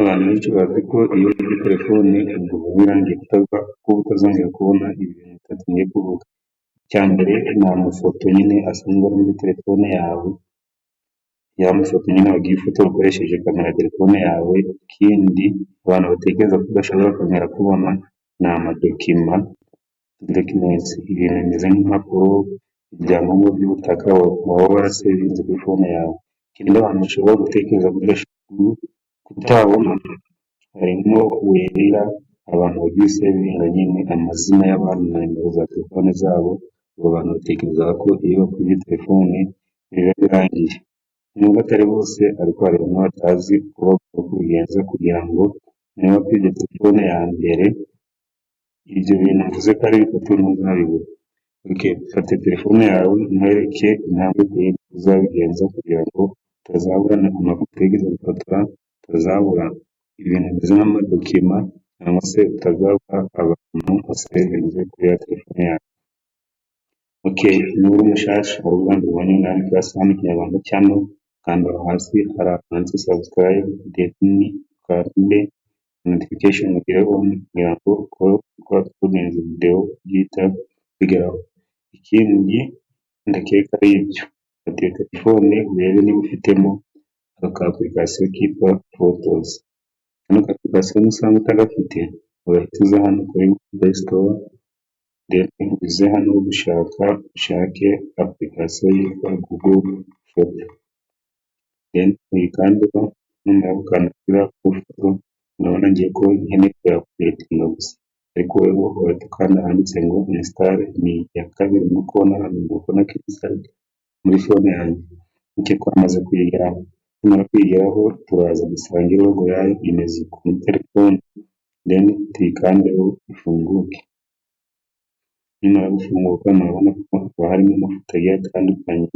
Abantu benshi bazi ko iyo ufite telefone ubwo biba birangiye ko utazongera kubona ibintu bitatu ngiye kuvuga. Icya mbere ni amafoto nyine asanzwe ari muri telefone yawe, ya mafoto nyine wagiye ufotora ukoresheje kamera ya telefone yawe. Ikindi abantu batekereza ko udashobora kongera kubona ni amadocument, documents, ibintu bimeze nk'impapuro, ibyangombwa by'ubutaka waba warasavinze kuri phone yawe. Ikindi abantu bashobora gutekereza ko kutabona harimo werera abantu bagiye usavinga nyine amazina y'abantu na nimero za telefone zabo. Abo bantu batekereza ko iyo bakwibye telefone biba birangiye. Nubwo atari bose, ariko hari bamwe batazi uko bagomba kubigenza kugira ngo niba bakwibye telefone ya mbere, ibyo bintu mvuze ko ari bitatu ntuzabibure. Okay, fata telefone yawe nkwereke intambwe ku yindi uzabigenza kugira ngo utazabura amafoto wigeze gufotora, utazabura ibintu bimeze nk'amadocument, cyangwa se utazabura abantu wasavinze kuri ya telefone yawe. Okay, niba uri mushyashya, ari ubwa mbere ubonye Nine Class hano Kinyarwanda channel, kanda aho hasi hari ahanditse subscribe, then ukande notification ugire on kugira ngo uko twauploadinze video ujye bigeraho. Ikindi ndakeka ari ibyo. Fata iyo telefone urebe niba ufitemo aka ka application kitwa Photos. Kano ka application nusanga utagafite, urahita uza hano kuri Play Store, then uze hano gushaka ushake application yitwa Google Photo. Then uyikandeho, numara gukanda kuri Google Photo, murabona ngiye ko nkeneye kuyaupdatinga gusa. Ariko weho urahita ukanda ahanditse ngo install, ni iya kabiri muri kubona hano, muri kubona ko iri muri phone yanjye. Okay, twamaze kuyigeraho. Nitumara kuyigeraho, turaza dusange logo yayo imeze uku muri telefone, then tuyikandeho ifunguke. Nimara gufunguka, murabona ko haba harimo amafoto agiye atandukanye,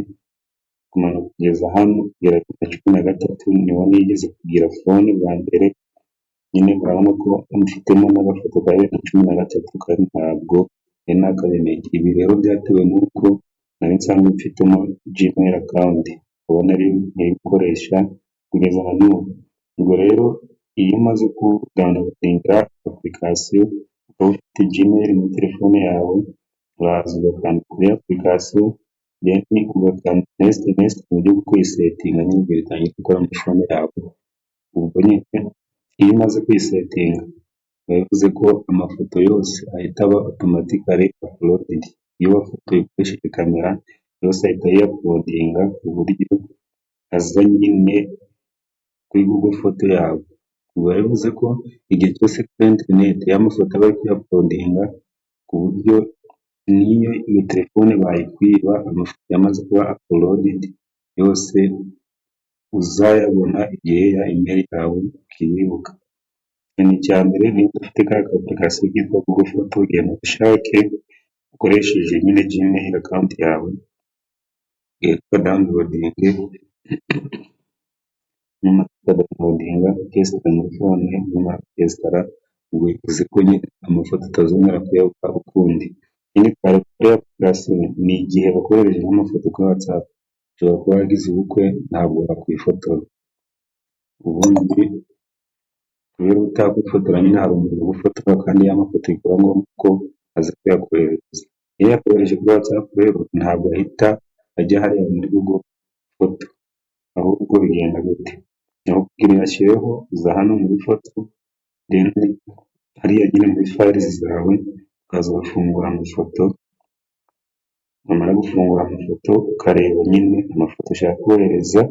kumanuka kugeza hano kugera kuri 13 niho nigeze kugira phone bwa mbere. Nyine murabona ko mfitemo n'agafoto ka 2013 kandi ntabwo nari nakabimenye. Ibi rero byatewe n'uko nari nsanzwe mfitemo Gmail account, nkaba nari nkiyikoresha kugeza na n'ubu. Ubwo rero iyo umaze kudownloadinga application ukaba ufite Gmail muri telefone yawe, uraza ugakanda kuri application, then ugakanda next, next mu buryo bwo kuyisettinga nyine kugira itangire gukora muri phone yawe. Ubwo nyine iyo umaze kuyisettinga biba bivuze ko amafoto yose ahita aba automatically uploaded. Iyo wafotoye ukoresheje kamera yose ahita yiyauploadinga ku buryo aza nyine kuri Google Photo yawe. Biba bivuze ko igihe cyose kuri interineti ya mafoto aba ari kuyauploadinga, ku buryo n'iyo iyo telefone bayikwiba, amafoto yamaze kuba uploaded yose uzayabona igihe ya email yawe ukiyibuka. Icya mbere, niba udafite kariya ka application kitwa Google Photo, genda ugashake ukoresheje nyine Gmail account yawe, ugende ukadownloadinge. Numara kukadownloadinga ukesitara muri phone, numara kukesitara ubwo bivuze ko nyine amafoto utazongera kuyabura ukundi. Ikindi twareba kuri application ni igihe bakoherereje nk'amafoto kuri WhatsApp, ushobora kuba wagize ubukwe ntabwo wakwifotora. Ubundi kubera utakwifotora nyine hari umuntu ugufotora, kandi ya mafoto bikaba ngombwa ko aza kuyakoherereza. Iyo yakohereje kuri WhatsApp rero ntabwo ahita ajya hariya muri Google Photo, ahubwo bigenda gute? Aho kugira uyashyireho, uza hano muri photo, then hariya nyine muri files zawe, ukaza ugafungura amafoto, wamara gufungura amafoto ukareba nyine amafoto ushaka kohereza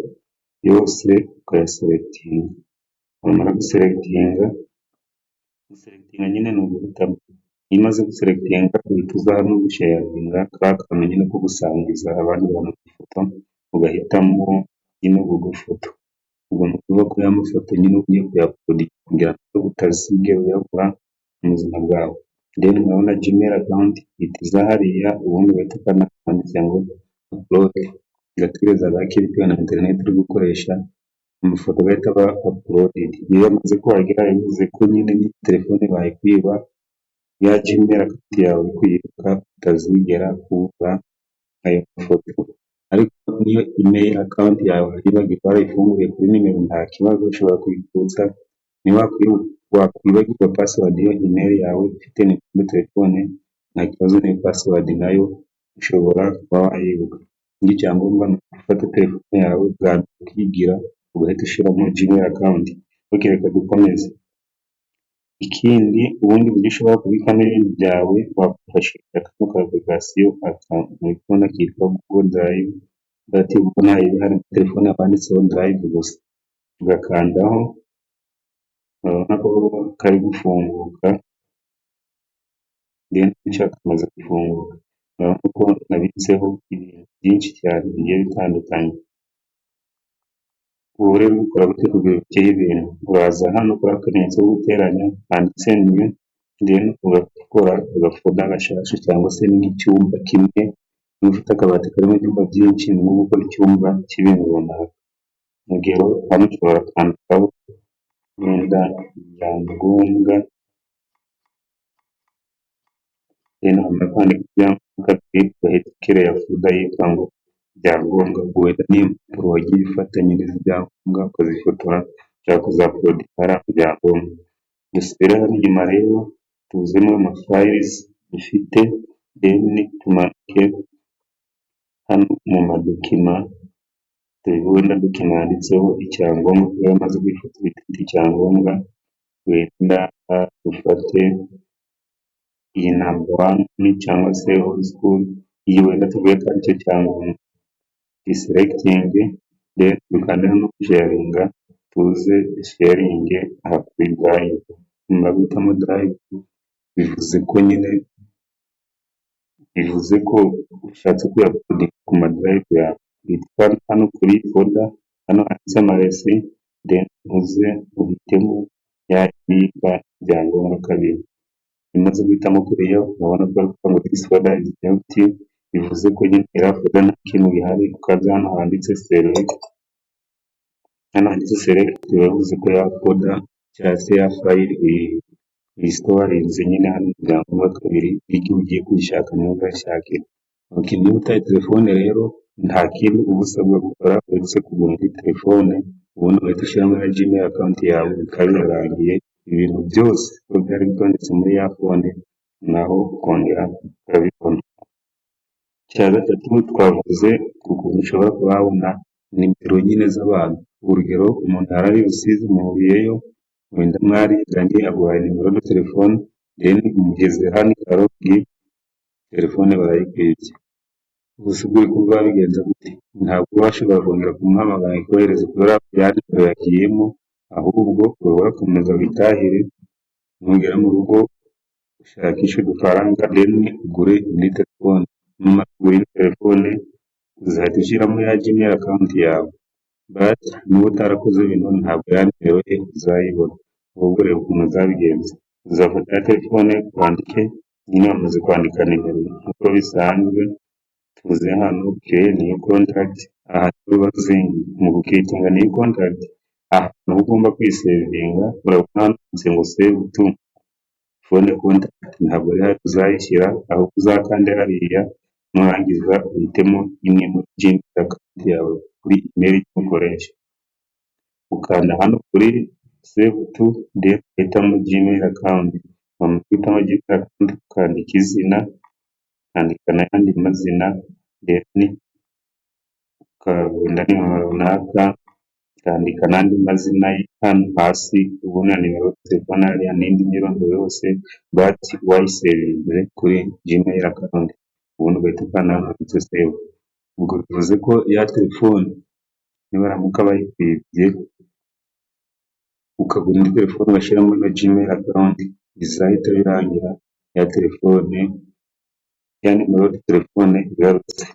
yose ukayaselectinga, wamara guselectinga, guselectinga nyine ni uguhitamo, iyo umaze guselectinga uhita uza hano gusharinga kariya kantu nyine ko gusangiza abandi bantu ifoto, ugahitamo nyine Google Photo. Ubwo ni ukuvuga ko ya mafoto nyine ugiye kuyauploadinga kugira ngo utazigera uyabura mu buzima bwawe. Then murabona Gmail account ihita iza hariya, ubundi ugahita ukanda ahanditse ngo upload, ugategereza gake bitewe na interineti uri gukoresha, amafoto agahita aba uploaded. Iyo yamaze kuhagera bivuze ko nyine n'iyi telefone bayikwiba, ya Gmail account yawe uri kuyibuka utazigera ubura ayo mafoto. Ariko niyo email account yawe wayibagirwa warayifunguye kuri nimero nta kibazo, ushobora kuyibutsa. Niba wakwibagirwa password y'iyo email yawe ufite nimero ya telefone, nta kibazo, n'iyo password nayo ushobora kuba wayibuka. Ikindi cyangombwa ni ugufata telefone yawe bwa mbere ukigira, ugahita ushyiramo Gmail account. Ok, reka dukomeze. Ikindi, ubundi buryo ushobora kubikamo ibintu byawe, wakwifashisha kano ka application aka muri kubona kitwa Google Drive, but kuko ntayo iba ihari muri telefone, haba handitseho Drive gusa. Ugakandaho, urabona ko kari gufunguka, then kamaze gufunguka. Urabona ko nabitseho ibintu byinshi cyane bigiye bitandukanye. Ubu rero ubikora gute kugira ubikeho ibintu? Uraza hano kuri aka kamenyetso ko guteranya handitse new, then ugakora agafolder gashasha cyangwa se nk'icyumba kimwe. Niba ufite akabati karimo ibyumba byinshi, ni nko gukora icyumba cy'ibintu runaka. Urugero, hano ushobora kwandikaho wenda ibyangombwa, then wamara kwandika ibyangombwa ugahita ucreate folder yitwa ngo ibyangombwa. Ubwo wenda ni impapuro wagiye ufata nyine z'ibyangombwa ukazifotora, ushaka kuzauploadinga hariya mu byangombwa. Dusubire hano inyuma rero, tuze muri amafiles dufite, then tumanuke hano mu madocument, turebe wenda document yanditseho icyangombwa, iyo wamaze kuyifata uhita uyita icyangombwa. Wenda dufate iyi number one cyangwa se old school, iyi wenda tuvuge ko aricyo cyangombwa. Duselectinge, then dukande hano gusharinga, tuze dusharinge aha kuri Drive. Numara guhitamo Drive, bivuze ko nyine, bivuze ko ushatse kuyauploadinga ku madrive yawe. Uhita ukanda hano kuri folder, hano handitse amaresi, then uze uhitemo ya yitwa ibyangombwa kabiri. Iyo umaze guhitamo kuriya, urabona ko bari kuvuga ngo "This folder is empty", bivuze ko nyine iriya folder nta kintu gihari. Ukaza hano handitse select, hano handitse select biba bivuze ko ya folder cyangwa se ya file uyistorinze nyine hano mu byangombwa kabiri, n'igihe ugiye kuyishaka niho uzayishakira. Niba utaye telefone rero, nta kindi uba usabwa gukora uretse kugura indi telefone, ubundi ugahita ushyiramo na Gmail account yawe, bikaba birarangiye. Ibintu byose uko byari bitondetse muri ya phone naho ukongera ukabibona. Icya gatatu, twavuze ukuntu ushobora kuba wabona nimero nyine z'abantu. Urugero, umuntu yari ari Rusizi muhuriyeyo, wenda mwariganye, aguhaye nimero de telefone, then umugeze hano i Karongi telefone barayikwibye. Ubwo se ubwo uri kumva wabigenza gute? Ntabwo uba washobora kongera kumuhamagara ngo ikohereze kubera ya nimero yagiyemo, ahubwo wowe urakomeza witahire, nugera mu rugo ushakishe udufaranga, then ugure indi telefone. Numara kugura indi telefone uzahita ushyiramo ya Gmail account yawe, but niba utarakoze bino ntabwo ya nimero ye uzayibona. Ahubwo reba ukuntu uzabigenza: uzafata ya telefone wandike nyine, wamaze kwandika nimero nk'uko bisanzwe, tuze hano create new contact. Aha mu gucreatinga new contact, aha niho ugomba kuyisavinga. Urabona handitse ngo "Save to phone contact", ntabwo ari hano uzayishyira, ahubwo uzakande hariya, nurangiza uhitemo imwe muri Gmail account yawe kuri email ukoresha. Ukanda hano kuri save to, then uhitamo Gmail account. Wamara guhitamo Gmail account, ukandika izina, ukandika n'ayandi mazina, then wenda ni mama runaka, ukandika n'andi mazina hano hasi, ubundi na nimero ya telefone hariya n'indi myirondoro yose, but wayisavinze kuri Gmail account, ubundi ugahita ukanda hano handitse save. Ubwo bivuze ko ya telefone nibaramuka bayikwibye, ukagura indi telefone ugashyiramo na Gmail account, bizahita birangira ya telefone, ya nimero ya telefone igarutse.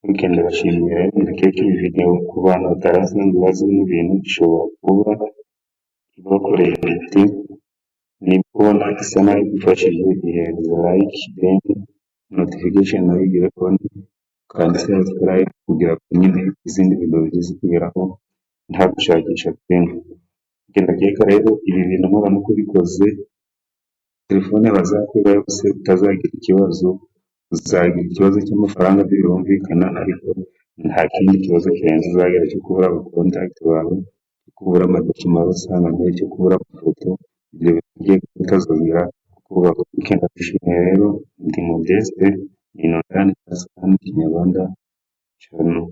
Ok, ndabashimiye rero, ndakeka iyi video ku bantu batarasanzwe bazi bino bintu ishobora kuba ibakoreye umuti. Niba ubona isa naho igufashije, ihereze like, then notification nayo igere on, ukande subscribe kugira ngo nyine izindi video zijye zikugeraho nta gushakisha kwinshi. Ndakeka rero ibi bintu nuramuka ubikoze, telefone bazakwiba yose utazagira ikibazo. Uzagira ikibazo cy'amafaranga byo birumvikana, ariko nta kindi kibazo kirenze uzagira cyo kubura abacontact bawe, cyo Kubura amadocument rusange, cyo kubura amafoto, ibyo bintu ngiye bitazongera kukubaho. Ndabashimiye rero, ndi Modeste, ni Kinyarwanda Channel.